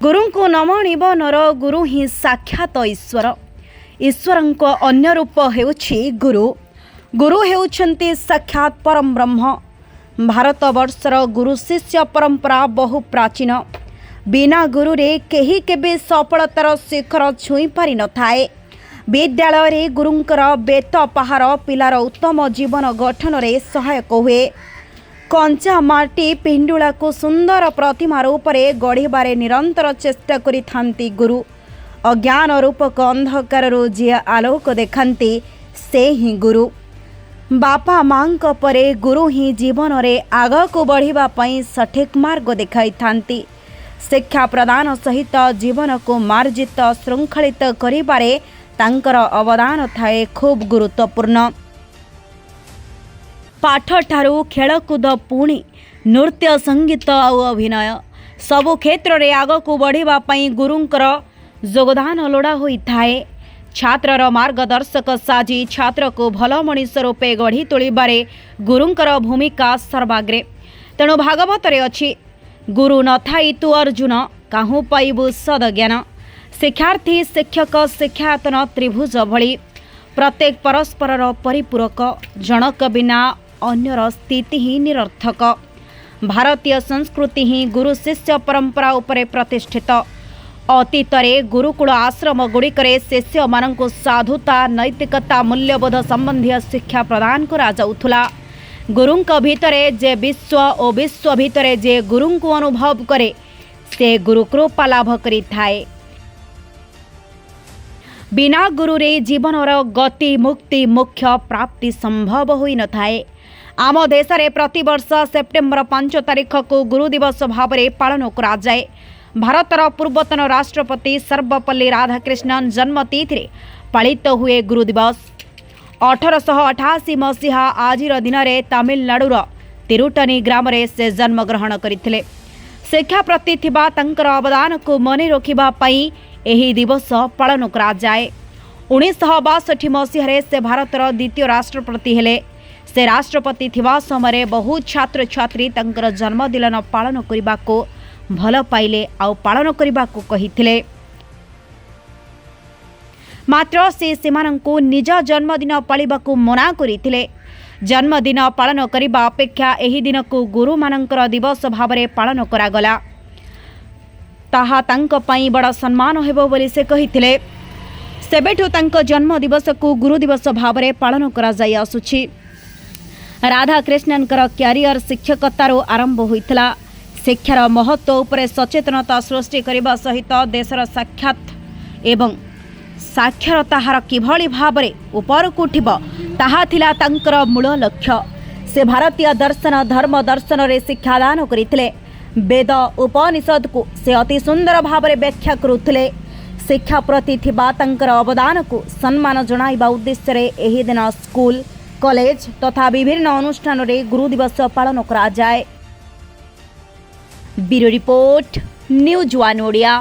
ଗୁରୁଙ୍କୁ ନମଣିବ ନର, ଗୁରୁ ହିଁ ସାକ୍ଷାତ ଈଶ୍ୱର। ଈଶ୍ୱରଙ୍କ ଅନ୍ୟ ରୂପ ହେଉଛି ଗୁରୁ। ଗୁରୁ ହେଉଛନ୍ତି ସାକ୍ଷାତ ପରମ ବ୍ରହ୍ମ। ଭାରତବର୍ଷର ଗୁରୁ ଶିଷ୍ୟ ପରମ୍ପରା ବହୁ ପ୍ରାଚୀନ। ବିନା ଗୁରୁରେ କେହି କେବେ ସଫଳତାର ଶିଖର ଛୁଇଁ ପାରିନଥାଏ। ବିଦ୍ୟାଳୟରେ ଗୁରୁଙ୍କର ବେତ ପାହାର ପିଲାର ଉତ୍ତମ ଜୀବନ ଗଠନରେ ସହାୟକ ହୁଏ। କଞ୍ଚା ମାଟି ପିଣ୍ଡୁଳାକୁ ସୁନ୍ଦର ପ୍ରତିମା ରୂପରେ ଗଢ଼ିବାରେ ନିରନ୍ତର ଚେଷ୍ଟା କରିଥାନ୍ତି ଗୁରୁ। ଅଜ୍ଞାନ ରୂପକ ଅନ୍ଧକାରରୁ ଯିଏ ଆଲୋକ ଦେଖାନ୍ତି, ସେ ହିଁ ଗୁରୁ। ବାପା ମାଙ୍କ ପରେ ଗୁରୁ ହିଁ ଜୀବନରେ ଆଗକୁ ବଢ଼ିବା ପାଇଁ ସଠିକ୍ ମାର୍ଗ ଦେଖାଇଥାନ୍ତି। ଶିକ୍ଷା ପ୍ରଦାନ ସହିତ ଜୀବନକୁ ମାର୍ଜିତ, ଶୃଙ୍ଖଳିତ କରିବାରେ ତାଙ୍କର ଅବଦାନ ଥାଏ ଖୁବ୍ ଗୁରୁତ୍ୱପୂର୍ଣ୍ଣ। ପାଠଠାରୁ ଖେଳକୁଦ, ପୁଣି ନୃତ୍ୟ, ସଙ୍ଗୀତ ଆଉ ଅଭିନୟ, ସବୁ କ୍ଷେତ୍ରରେ ଆଗକୁ ବଢ଼ିବା ପାଇଁ ଗୁରୁଙ୍କର ଯୋଗଦାନ ଲୋଡ଼ା ହୋଇଥାଏ। ଛାତ୍ରର ମାର୍ଗଦର୍ଶକ ସାଜି ଛାତ୍ରକୁ ଭଲ ମଣିଷ ରୂପେ ଗଢ଼ି ତୋଳିବାରେ ଗୁରୁଙ୍କର ଭୂମିକା ସର୍ବାଗ୍ରେ। ତେଣୁ ଭାଗବତରେ ଅଛି, ଗୁରୁ ନଥାଇ ତୁ ଅର୍ଜୁନ କାହୁଁ ପାଇବୁ ସଦଜ୍ଞାନ। ଶିକ୍ଷାର୍ଥୀ, ଶିକ୍ଷକ, ଶିକ୍ଷାୟତନ ତ୍ରିଭୁଜ ଭଳି ପ୍ରତ୍ୟେକ ପରସ୍ପରର ପରିପୂରକ। ଜଣକ ବିନା ଅନ୍ୟର ସ୍ଥିତି ହିଁ ନିରର୍ଥକ। ଭାରତୀୟ ସଂସ୍କୃତି ହିଁ ଗୁରୁ ଶିଷ୍ୟ ପରମ୍ପରା ଉପରେ ପ୍ରତିଷ୍ଠିତ। ଅତୀତରେ ଗୁରୁକୁଳ ଆଶ୍ରମ ଗୁଡ଼ିକରେ ଶିଷ୍ୟମାନଙ୍କୁ ସାଧୁତା, ନୈତିକତା, ମୂଲ୍ୟବୋଧ ସମ୍ବନ୍ଧୀୟ ଶିକ୍ଷା ପ୍ରଦାନ କରାଯାଉଥିଲା। ଗୁରୁଙ୍କ ଭିତରେ ଯେ ବିଶ୍ୱ ଓ ବିଶ୍ୱ ଭିତରେ ଯେ ଗୁରୁଙ୍କୁ ଅନୁଭବ କରେ, ସେ ଗୁରୁକୃପା ଲାଭ କରିଥାଏ। ବିନା ଗୁରୁରେ ଜୀବନର ଗତି, ମୁକ୍ତି, ମୋକ୍ଷ ପ୍ରାପ୍ତି ସମ୍ଭବ ହୋଇନଥାଏ। ଆମ ଦେଶରେ ପ୍ରତିବର୍ଷ ସେପ୍ଟେମ୍ବର 5 ତାରିଖକୁ ଗୁରୁ ଦିବସ ଭାବରେ ପାଳନ କରାଯାଏ। ଭାରତର ପୂର୍ବତନ ରାଷ୍ଟ୍ରପତି ସର୍ବପଲ୍ଲୀ ରାଧାକ୍ରିଷ୍ଣନ ଜନ୍ମତିଥିରେ ପାଳିତ ହୁଏ ଗୁରୁ ଦିବସ। 1888 ମସିହା ଆଜିର ଦିନରେ ତାମିଲନାଡୁର ତିରୁଟନି ଗ୍ରାମରେ ସେ ଜନ୍ମଗ୍ରହଣ କରିଥିଲେ। ଶିକ୍ଷା ପ୍ରତି ଥିବା ତାଙ୍କର ଅବଦାନକୁ ମନେ ରଖିବା ପାଇଁ ଏହି ଦିବସ ପାଳନ କରାଯାଏ। 1962 ମସିହାରେ ସେ ଭାରତର ଦ୍ୱିତୀୟ ରାଷ୍ଟ୍ରପତି ହେଲେ। ସେ ରାଷ୍ଟ୍ରପତି ଥିବା ସମୟରେ ବହୁ ଛାତ୍ରଛାତ୍ରୀ ତାଙ୍କର ଜନ୍ମଦିନ ପାଳନ କରିବାକୁ ଭଲ ପାଇଲେ ଆଉ ପାଳନ କରିବାକୁ କହିଥିଲେ। ମାତ୍ର ସେ ସେମାନଙ୍କୁ ନିଜ ଜନ୍ମଦିନ ପାଳିବାକୁ ମନା କରିଥିଲେ। ଜନ୍ମଦିନ ପାଳନ କରିବା ଅପେକ୍ଷା ଏହି ଦିନକୁ ଗୁରୁମାନଙ୍କର ଦିବସ ଭାବରେ ପାଳନ କରାଗଲା, ତାହା ତାଙ୍କ ପାଇଁ ବଡ଼ ସମ୍ମାନ ହେବ ବୋଲି ସେ କହିଥିଲେ। ସେବେଠୁ ତାଙ୍କ ଜନ୍ମ ଦିବସକୁ ଗୁରୁ ଦିବସ ଭାବରେ ପାଳନ କରାଯାଇ ଆସୁଛି। ରାଧାକ୍ରିଷ୍ଣନଙ୍କର କ୍ୟାରିୟର ଶିକ୍ଷକତାରୁ ଆରମ୍ଭ ହୋଇଥିଲା। ଶିକ୍ଷାର ମହତ୍ତ୍ୱ ଉପରେ ସଚେତନତା ସୃଷ୍ଟି କରିବା ସହିତ ଦେଶର ସାକ୍ଷାତ ଏବଂ ସାକ୍ଷରତା ହାର କିଭଳି ଭାବରେ ଉପରକୁ ଉଠିବ, ତାହା ଥିଲା ତାଙ୍କର ମୂଳ ଲକ୍ଷ୍ୟ। ସେ ଭାରତୀୟ ଦର୍ଶନ, ଧର୍ମ ଦର୍ଶନରେ ଶିକ୍ଷାଦାନ କରିଥିଲେ। ବେଦ ଉପନିଷଦକୁ ସେ ଅତି ସୁନ୍ଦର ଭାବରେ ବ୍ୟାଖ୍ୟା କରୁଥିଲେ। ଶିକ୍ଷା ପ୍ରତି ଥିବା ତାଙ୍କର ଅବଦାନକୁ ସମ୍ମାନ ଜଣାଇବା ଉଦ୍ଦେଶ୍ୟରେ ଏହି ଦିନ ସ୍କୁଲ, କଲେଜ ତଥା ବିଭିନ୍ନ ଅନୁଷ୍ଠାନରେ ଗୁରୁ ଦିବସ ପାଳନ କରାଯାଏ। Bureau report, news one Odia.